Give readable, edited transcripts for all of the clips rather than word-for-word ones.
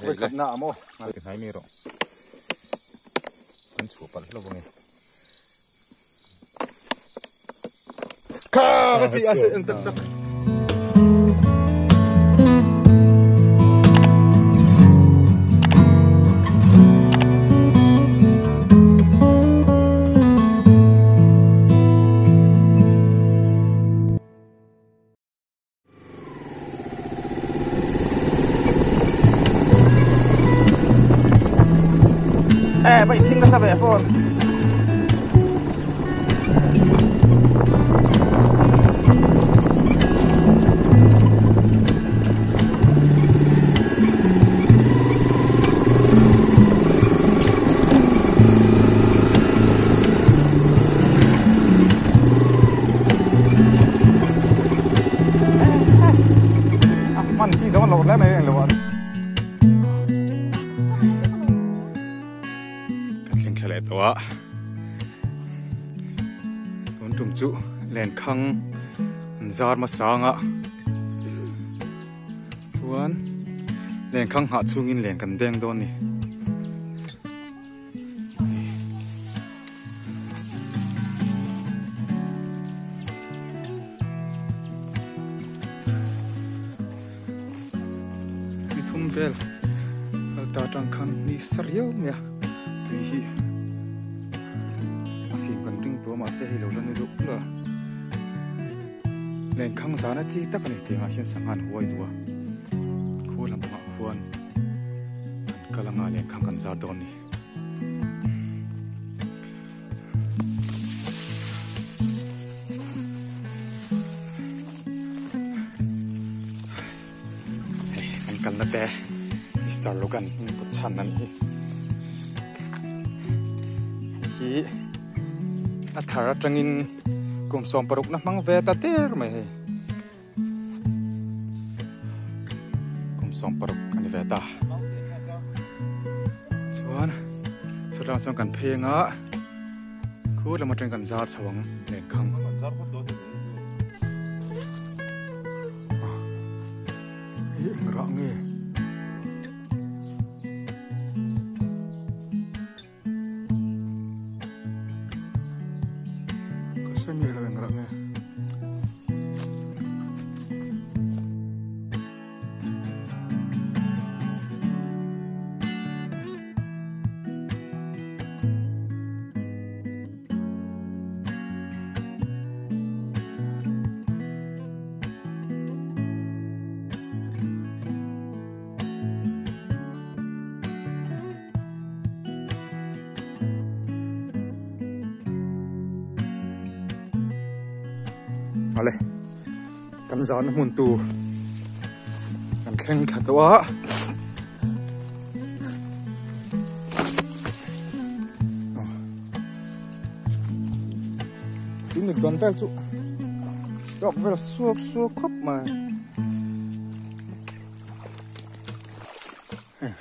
Vawikhatna a maw? Ti hnai mai rawh. Kan chhuah palh hlauh ange. Kha ka ti a se ang tak tak. Eh, vậy thinh nó sao về phone? Man chi dawn loh hle mai englo ah. Kan thleng thla leh tawh a, tun tum chu lenkhang an zar hmasa ang a, chuan lenkhang nghah chhungin len kan deng dawn a ni. Ni thum vel kal ta atang khan ni sa riau mai a tui hi a fim kan ring tawh a mahse hei lo la ni deuh pulh a lenkhang zana chi tak a ni tiangah hian sangha an huai duh a khua lampangah khuan an kal anga lenkhang kan zar dawn a ni. Hei kan kalna te Mister Logan hming put chhan a nih hi. Hei hi a thar atangin kum 60 na hmang ve ta der mai hei. Kum 60 a ni ve ta. Chuan chutah chuan kan pheng a khu lam atangin kan zar chho ang lenkhang. Hei eng rah nge? Ka hre miah lo eng rah nge. Ale kan zan hmun tur kan thleng thla tawh a tin mit dawn vel chu tawk vel suak suak khawp mai.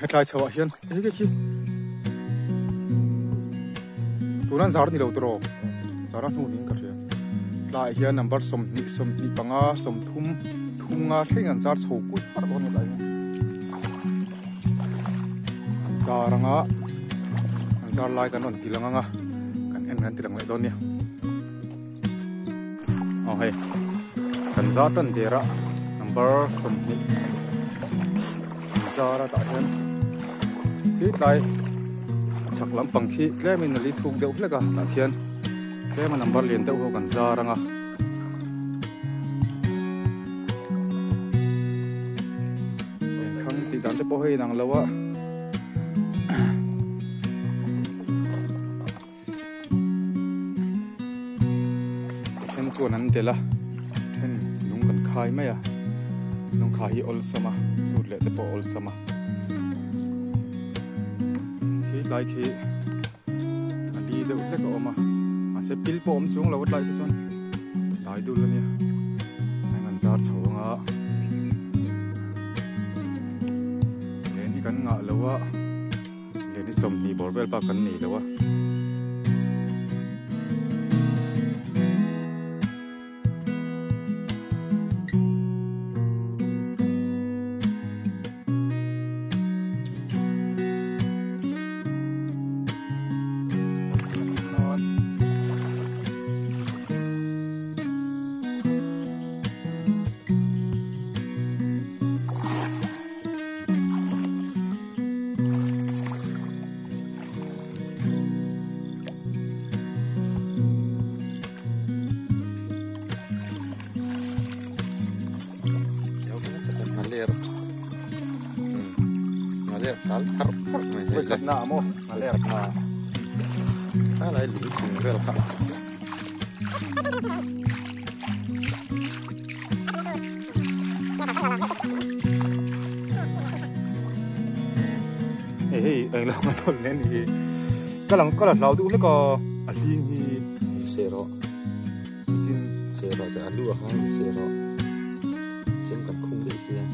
Hetlai chho ah hian hei khi khi tuna zar ni lo tawh zar a hnu niin ka hria tlaiah hian number 20 25 30 thunga thleng an zar chho kuih parh dawn a ni tlaiah hian an zar anga an zar lai kan rawn ti lang anga kan en kan ti lang leh dawn nia aw hei kan zar tan der a number 20 an zar a tah hian khi tlai a chhak lampang khi tlemin a li thuk deuh hlek a tah khian tlem a number lian deuh ho kan zar anga. Lenkhang tih dan te pawh hei inang lo a. Then chuan an delh a, then lung kan khai mai a, lung khai hi awlsam a, sut leh te pawh awlsam a. Khi tlai khi a li deuh hlek a awm a, mahse pil pawh awm chung lo a tlai khi chuan dai dul a nia, heng an zar chho ang a, len hi kan ngah lo a. Lehni 20 bawr vel bak kan nei lo a. Tal thar thar mai hei le. Na maw? Nghaler na. Kha lai lung chung vel kha. Hei hei eng lo nga thawn nen hi. Ka lang ka la hlau duh hlek a a hling hi. Se rawh. Tin se rawh te a lu a khan se rawh. Chem kan khung daih sia.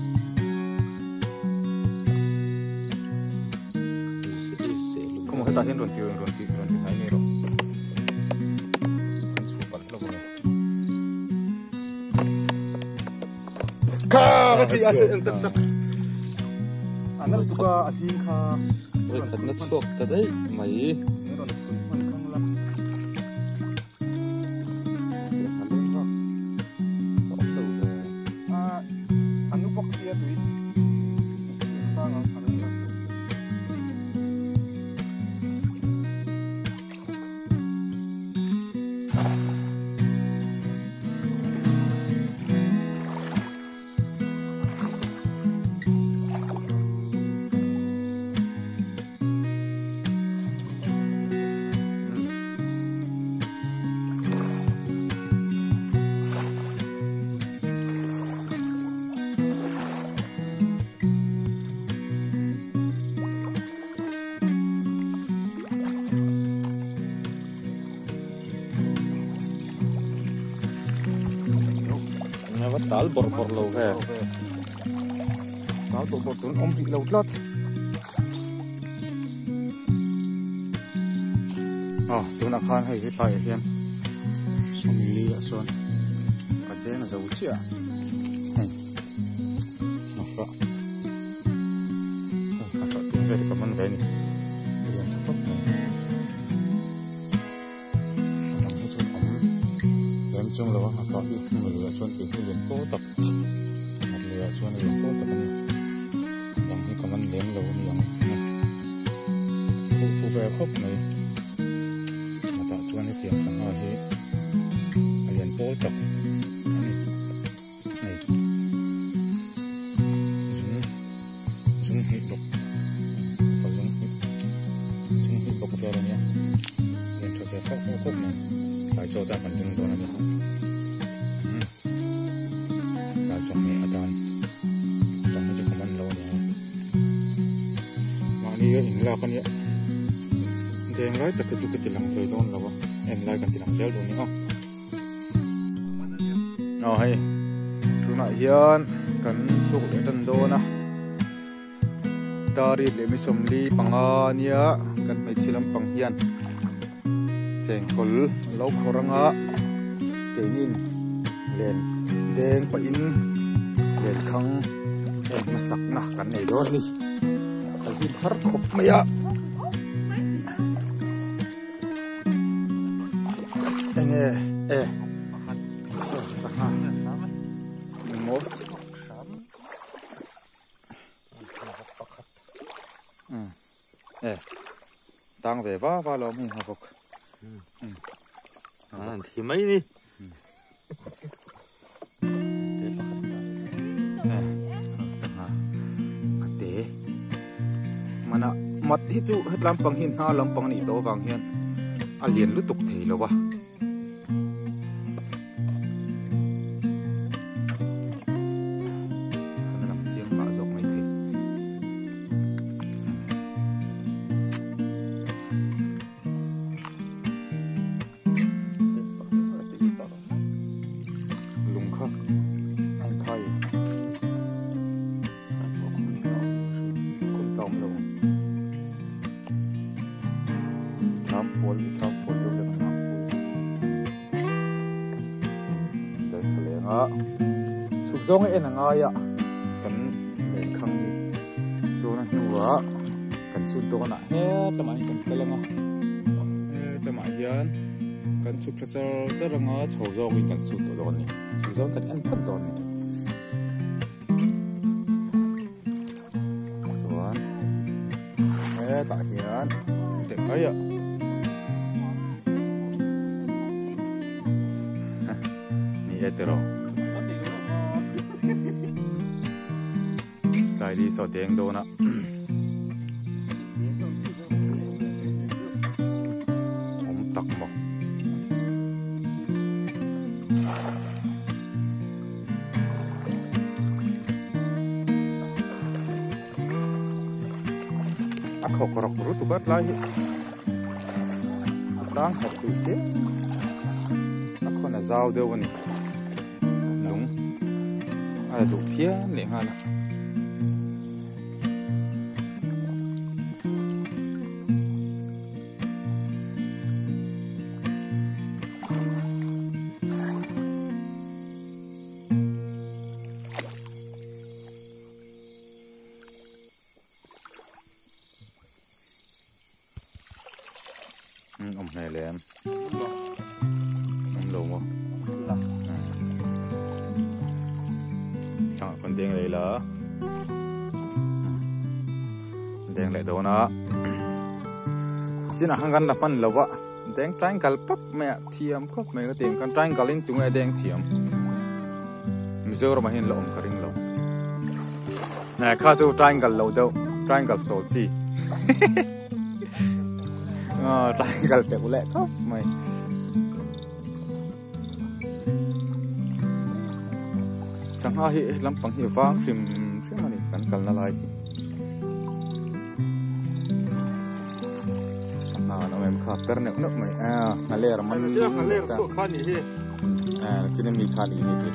Khawmaw hetah hian rawn ti rawn ti rawn ti hnai mai rawh. Kan chhuah palh hlauh a ni. Kha ka ti a se eng tak tak. A nal tuk a a hling kha. Vawikhatna chhuak ta daih mai. Rawn chhun hman khang la. A nu bawk sia tui. Tal bawrh bawrh lo ve. Tal bawrh bawrh tun awm rih lo tlat. Aw tunah khan hei hetlaiah hian sawmli ah chuan ka deng zo chiah hei hnahrah hnahrah tum vel hi ka man ve a ni a lian tha khawp mai a dang hi chuan awm lem chung lo a hnahrah hi hmun luiah chuan tih hi lian pawl tak hnat luiah chuan a lian pawl tak a ni a dang hi ka man lem lo a ni ang khuh fu ve khawp mai. Matah chuan hetiang sangha hi a lian pawl tak a ni. Hei zung zung hnih bawk a zung hnih zung hnih bawk vel a nia lian tha ve khawp khawp khawp mai tlai chaw tan kan ring dawn a ni. Umm tlai chaw hmeh atan dang hi chu ka man lo a nia. Mahni a inlak a nia. Deng lai tak te chu ka ti lang thei dawn lo a, en lai kan ti lang zel dawn nia. Aw hei tunah hian kan chhuk leh tan dawn a Tarip leh misawmli panga nia kan hmeichhe lampang hian chengkawl a lo khawr anga keinin len deng pahin lenkhang en hmasakna kan nei dawn a ni. Ka hlim har khawp mai a. Enge e sangha engmaw e tang ve va va lo hei ha bawk an thi mai ni. Sangha a te mana mat hi chu hetlam pang hi hna lampang a nih tawh avang hian a lian lutuk thei lo a. An lang chiang pah zawk mai thei. Lung kha an thai khum ta awm lo ang. Thlam fual thlam fual deuh leh thlam fual tel tha leng a chhuk zawng a en a ngai a kan lehkhang hi chuan a hnuah kan sun dawnah het lamah hian kan kal ang a het lamah hian kan chhuk thla char char ang a chho zawngin kan sun tawh dawn a ni chho zawng kan en phawt dawn a ni. Chuan hetah hian teh mai a ni e tiraw skyli saw deng dawn a. khawk rawk lutuk a tlai hi a tang khat duh hle a khawn a zau deuh a ni lung a la duh phian leh nghal a. Awm hmel em awm lo maw thlang ah khawn deng leh ila deng leh dawn a chinah khan kan la hman lo a deng triangle pap mai a thiam khawp mai ka ti ang khan triangle in tunge deng thiam Mizoram ah hian la awm ka ring lo kha chu triangle lo deuh triangle sawl chi triangle teuh leh khawp mai. Sangha hi lampang hi vang hrim hrim a ni kan kalna lai hi. Sangha an awm em kha per neuh neuh mai a nghaler man Nghaler suah kha nih hi. A chin ami kha nih hi ti.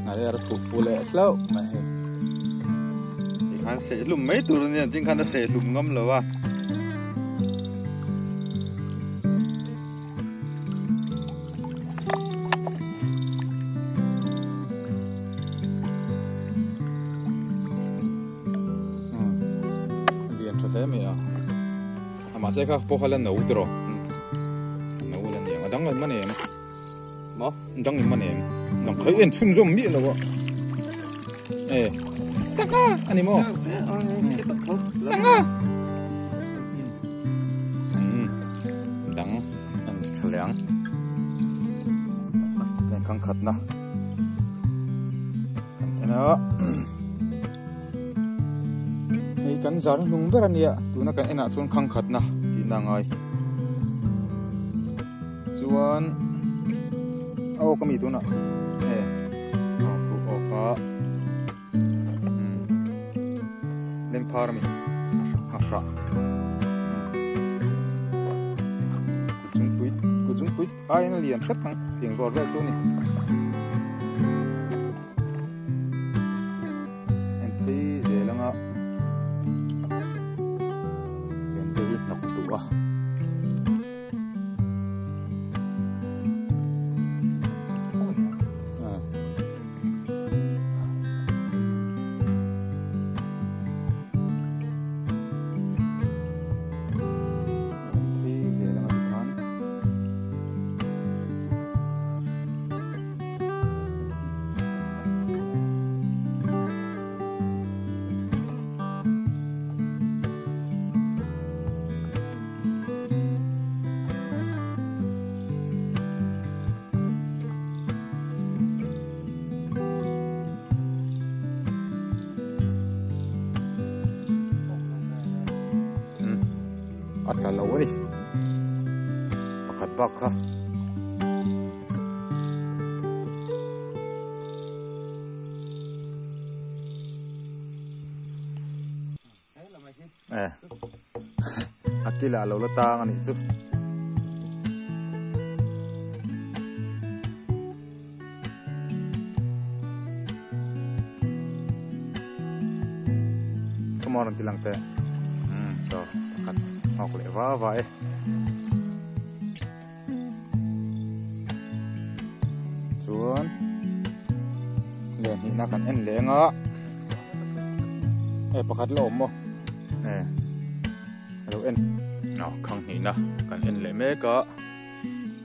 Nghaler a thup fu leh hlauh mai hei. Tikhan seh hlum mai tur ania tin khan a seh hlum ngam lo a. Lian tha hle mai a a mahse kha pawh kha la no tiraw no la niang a dang in man em maw dang in man em dang khaih en chhun zawm miah lo a e sangha ani maw sangha dang an tha leh ang lengkhang khatna kan en a hei kan zar hnung ber a nia tuna kan enah chuan khang khatna tihna a ngai chuan a awk ami tunah e aw khu awk a lengphar ami a hrah kutzungpui aiin a lian hret ang tiang rual vel chu a ni. En phei zel anga eng te hi hnawk duh a. En phei zel anga tikhan. A tla lo a ni pakhat bak kha. Eh a kila lo la tang anih chu. Come on ti lang te. So pakhat ngawk leh va va e. Chuan leh hnihna kan en leng a hei pakhat la awm maw e alo en aw khang hnihna kan en leh mek a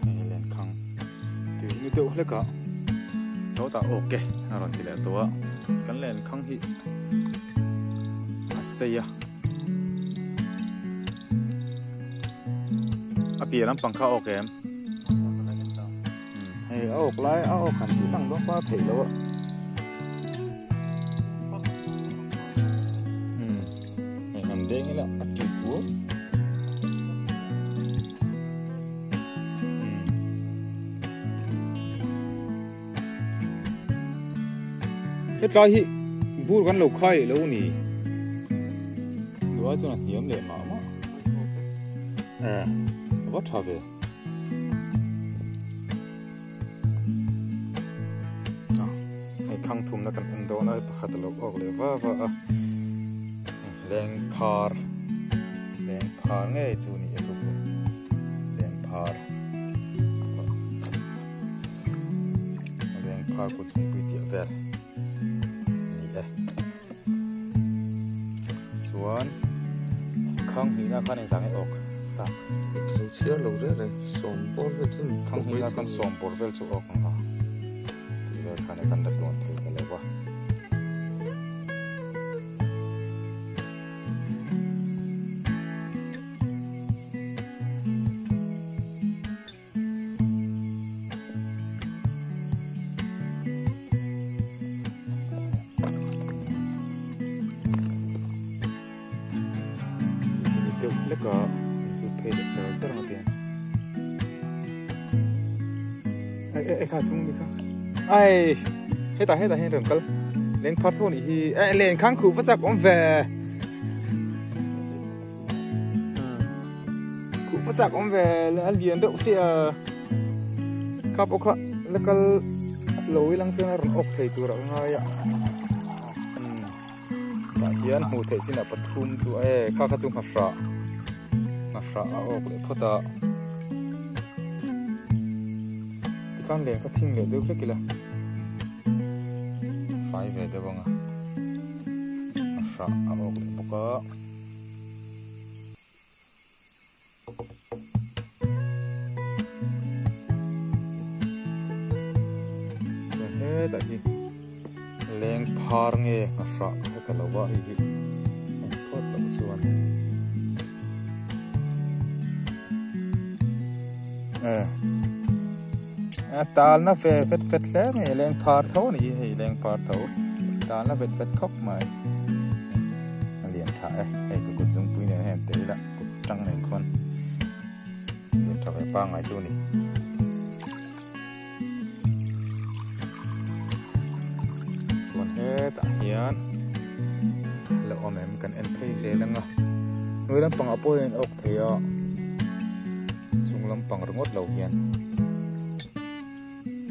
hei len khang tui ni deuh hlek a sawtah ok a rawn ti leh tawh a kan len khang hi a sei a. A pian lampang kha a awk em? Hei a awk lai a awk han tih lang dawn pa theih loh a. Hei han deng ila a tih kuau. Hetlai hi bur kan lo khai lo ni. Chu ai chuan a hniam leh mah mah. Eh, a va tha ve. Hei thang thumna kan en dawn a, pakhat a lo awk leh va va a. Leng phar, leng phar ngei chu ni e lup leng phar. Leng phar kut chungpui tih vel ni e. Chuan khang hnihna khan engzah nge awk tak? Lo chhiar lo reng reng sawm bawr vel chu khang hnihna khan sawm bawr vel chu awk ang a tih vel khan kan la tluan thei ta lo va. Deuh hlek a chu phei leh char char ang a tiang ai ai kha chung ni kha ai hetah hetah hian rawn kal leng phar tho nih hi eh len khang khuh va chak awm ve khuh va chak awm ve a lian deuh sia kha pawh kha la kal lo ilang chuan a rawn awk thei tur a ngai a tah hian hmuh theih chinah pathum chu e kha kha chu nghahrah nghahrah a awk leh phawt a tikhan len kha thing leh deuh hlek ila fai ve deuh ang a nghahrah a awk leh bawk a. Chuan hetah hi leng phar nge nghahrah heta lo va hei hi eng phawt loh chuan a talna ve vet vet hle mai leng phar tho a ni hi hei leng phar tho talna vet vet khawp mai a lian tha e hei ka kut zungpui nen hian te ila kut tang nen khuan lian tha ve pangngai chu a ni. Chuan hetah hian la awm em kan en phei zel ang a hnuai lampangah pawh hian a awk thei a chung lampang ringawt lo hian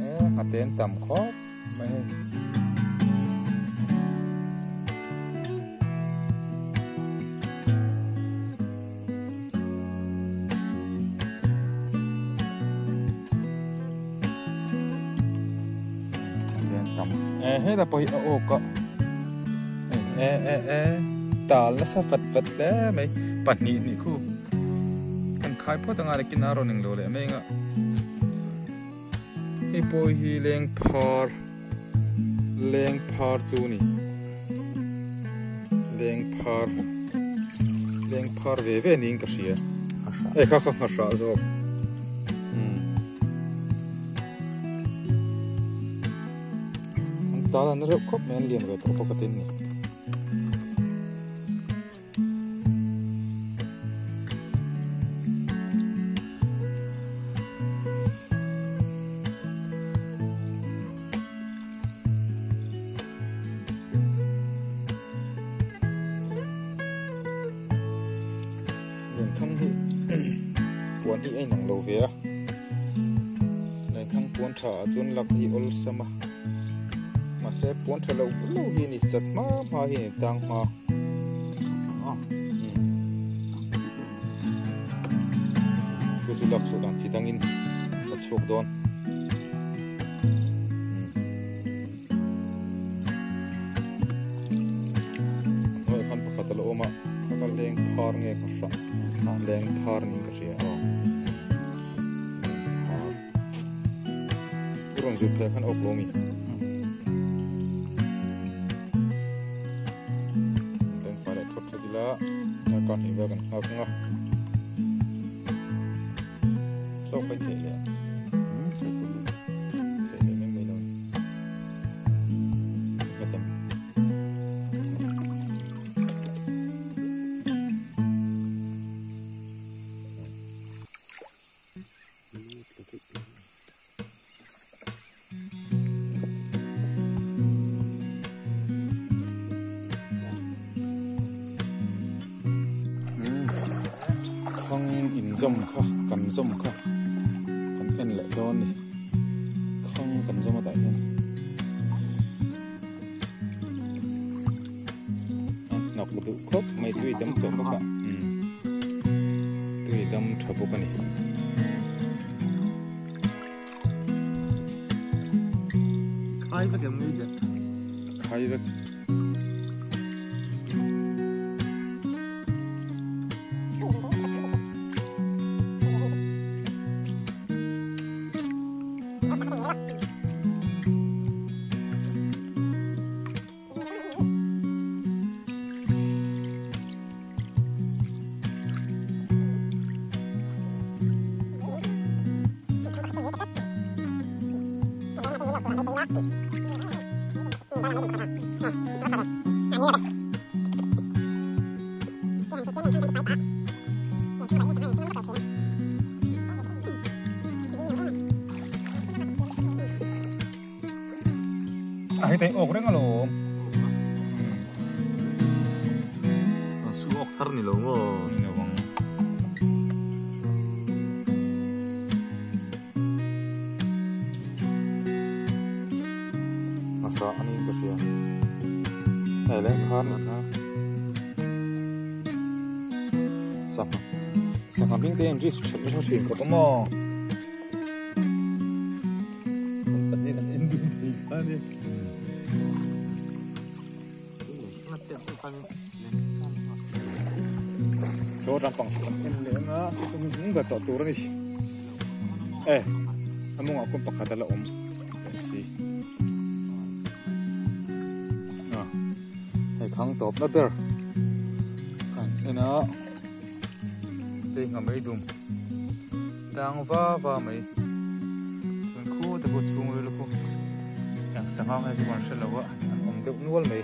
eh nghate an tam khawp mai hei. Heta pawh hi a awk a e e e tal nasa vat vat hle mai pahnih hnih khu kan khai phawt anga nakin a rawn englo leh mai anga hei pawh hi leng phar leng phar chu a ni leng phar leng phar ve ve niin ka hria e kha kha nghahrah zawk an tal an reuh khawp mai an lian ve tawh bawk a tin ni. Lenkhang hi puan hi a inang lo ve a lenkhang puan tha ah chuan lak hi awlsam a mahse puan tha lo lo hi a ni chat hma hma hi a ni tang hma. Chu chu lak chhuah dan chi dangin la chhuak dawn. Hnuaiah khan pakhat a la awm a, kha kha leng phar nge ka hrah leng phar niin ka hria aw. Leng phar. I rawn zut phei ah khan a awk lo mi? Leng fai leh thawt thawt ila, ka hnih vel kan nghak ang a. Chaw khai theih leh theih leh mai mai lo ni. zawm kha kan zawm kha kan en leh dawn a ni khang kan zawm a tah hian a hnawk duh khawp mai tui dam tawh bawk a tui dam tha bawk a ni. Khai vek em ngei le. Khai vek. A hei awk reng alawm. Su awk thar ni lo maw? Ni lo ang. A hrah a niin ka hria. Hei leh khan a kha. Sangha. Sangha hming te hian risk that nasa thin khawp a maw? Saw lampang sak an en leh anga chu chu hming ber tawh tur a ni e a mawngah khawn pakhat a la awm leh si a hei khang tawp na ber kan en a hei ngha mai dum. Tang va va mai chuan khu te pawh chhung ril khu eng sangha nge chu kan hre lo a an awm deuh nual mai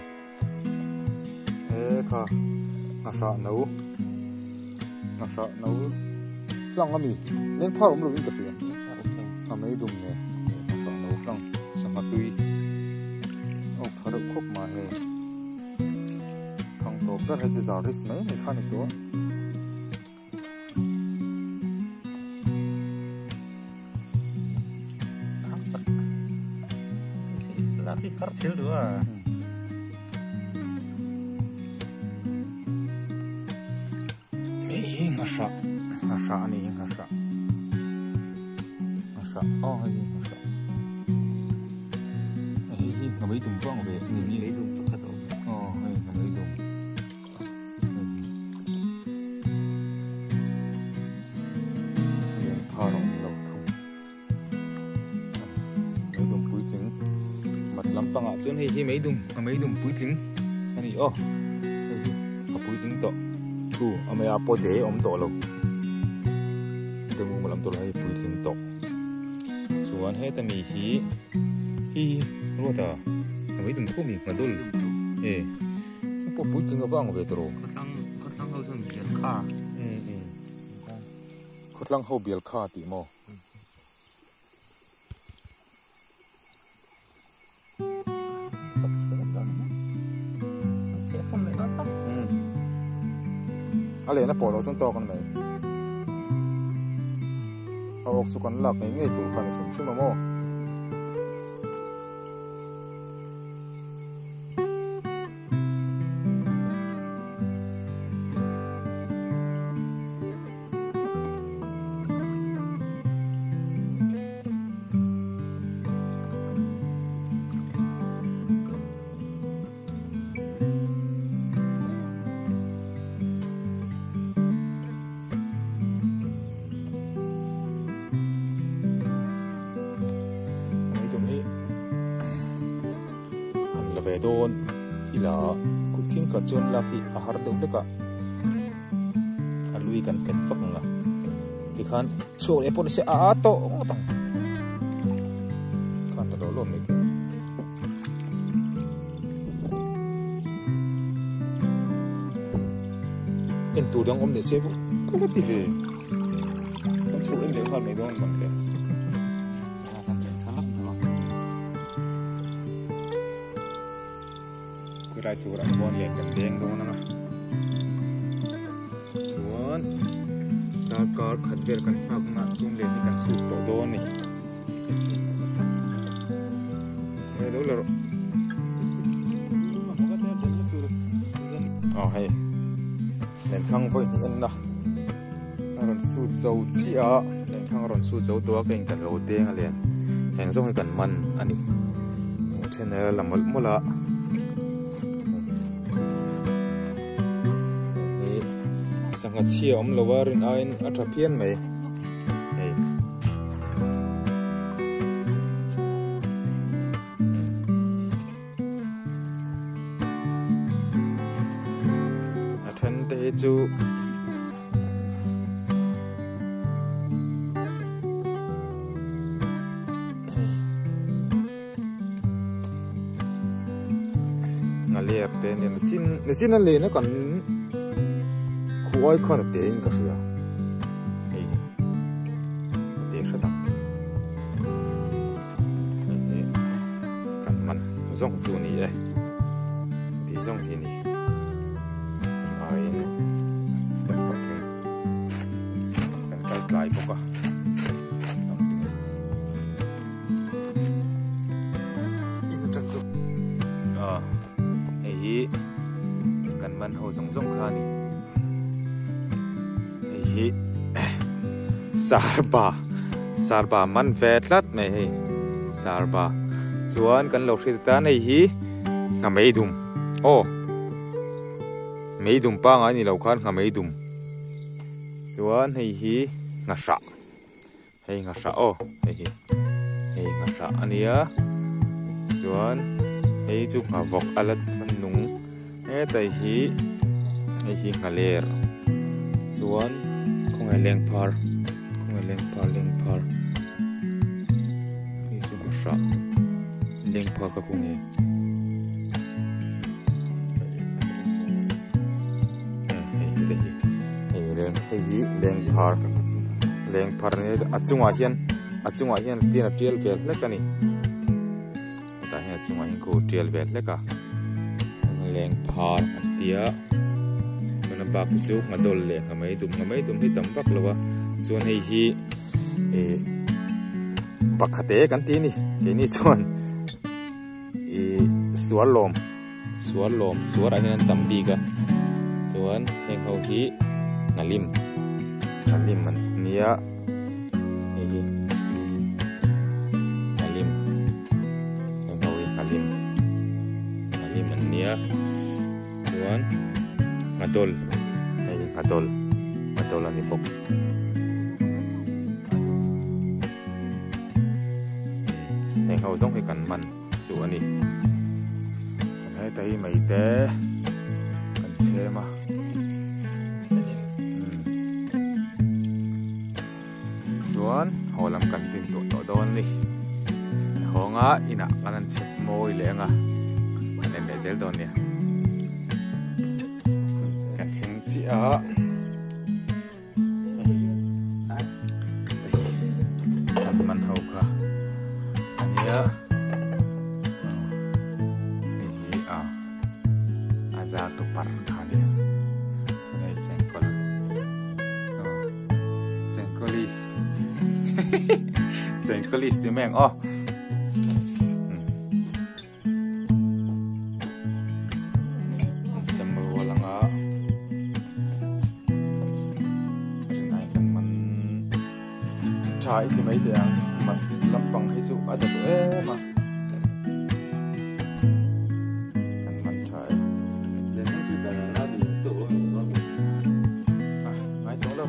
he kha nghahrah no nghahrah no hlang ami leng phar awm lo in ka hria a mei dum nen nghahrah no hlang sangha tui a awk tha reuh khawp mai hei thang tawp ber hei chu zar risk mai mai kha a ni tawh a. Hei hi nghahrah nghahrah a ni hi nghahrah nghahrah aw hei hi nghahrah hei hi nghamei dum vang ve a ni aw hei nghamei dum. Phar a awm lo thung meidum puitling mat lampangah chuan hei hi meidum a meidum puitling a ni aw hei hi a puitling tawh thu a mai a pawh de a awm tawh lo de mum a lam tawh lo hei puitling tawh chuan heta mi hi hi ruata a meidum tho mi nghadul e. Hei pawh puitling a vang ve tawh. Khawthlang khawthlang ho chuan bial kha. Khawthlang ho bial kha tih maw? A lehna pawh lo chuan tawk a ni mai. A awk chu kan lak ngei ngei tur kha a ni hrim hrim a maw? Han la ve dawn ila kut thing khat chuan lak hi a har deuh hlek a a lui kan hmet vak ang a tikhan chhuak leh pawh nise a a tawh ngawt ang khan la lawh lawm mai teh. En tur dang awm leh se ka va ti ve kan chho en leh nghal mai dawn ang le. Khulai surah khuan lian kan deng dawn ang a chuan. Darkar khat vel kan nghak na chung len hi kan sut tawh dawn a ni. He lo la rawh. Aw hei lenkhang vawi hnih en na a rawn sut zo chiah a lenkhang a rawn sut zo tawh a ka in kan lo deng a len heng zawng hi kan man a ni heng then a la mawlh mawlh a hei sangha chhia awm lo a rin aiin a tha phian mai hei. A then te hi chu Ngaliak te nia nichin nichin a len a kan khuai khan a te in ka hria hei hi a te hret ang hei hi kan man zawng chu a ni e ti zawng hi a ni aiin kan hlawhtling kan kal tlai bawk a. Hei hi kan man ho zawng zawng kha a ni. Hei hi sarba sarba man ve tlat mai hei sarba chuan kan lo hriat atan hei hi nghamei dum aw meidum pangai ni lo khan nghamei dum chuan hei hi nghahrah. Hei nghahrah aw hei hi hei nghahrah a nia chuan hei chu nghavawk a la nung hetai hi hei hi nghaler chuan khawnge lengphar khawnge lengphar lengphar hei chu nghahrah lengphar ka khawnge hei heta hi hei leng hei hi lengphar lengphar ni a chungah hian a chungah hian tian a tial vel hlek a ni hetah hian a chungah hian khu tial vel hlek a lengphar an tia chuan a bak hi chu nghadawl leh nghamei dum nghamei dum hi tam vak lo a chuan hei hi ih bakhate kan ti a ni keini chuan ih sual lawm. Suar lawm suar ah hian an tam bik a chuan heng ho hi nghalim nghalim an nia hei hi nghalim heng ho hi nghalim nghalim an nia chuan nghadawl hei hi nghadawl nghadawl a ni bawk. Heng ho zawng hi kan man. Chu a ni. Heta hi mai te kan chhem a. Chuan haw lam kan tin tawh tawh dawn a ni. Kan hawng a inah kan han chhep mawi leh ang a. Kan en leh zel dawn nia. Kan thleng chiah a. Kan man ho kha a nia hei hi a a zar tu par kha a nia chuan hei chengkawl aw chengkawlis chengkawlis ti mai ang aw. Sem rual anga rinai kan man tha i ti mai teh ang mat lampang hi chu a tha tawh em a kan man tha e a ngai chuang lo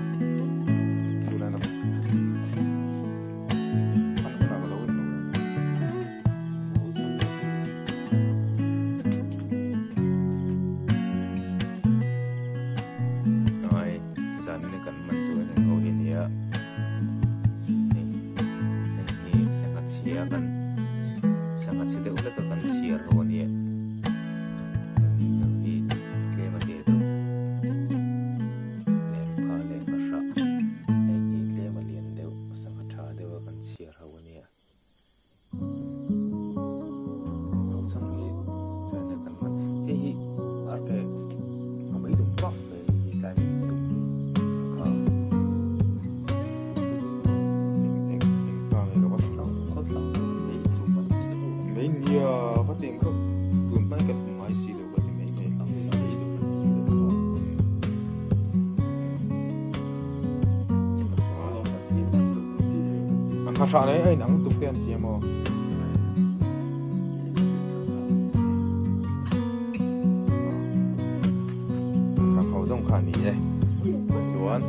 Ai zanin kan man chu heng ho hi nia hei heng hi sangha chhia kan Nghahrah nei a inang tuk te an ti emaw? Khang ho zawng kha a ni e. Chuan.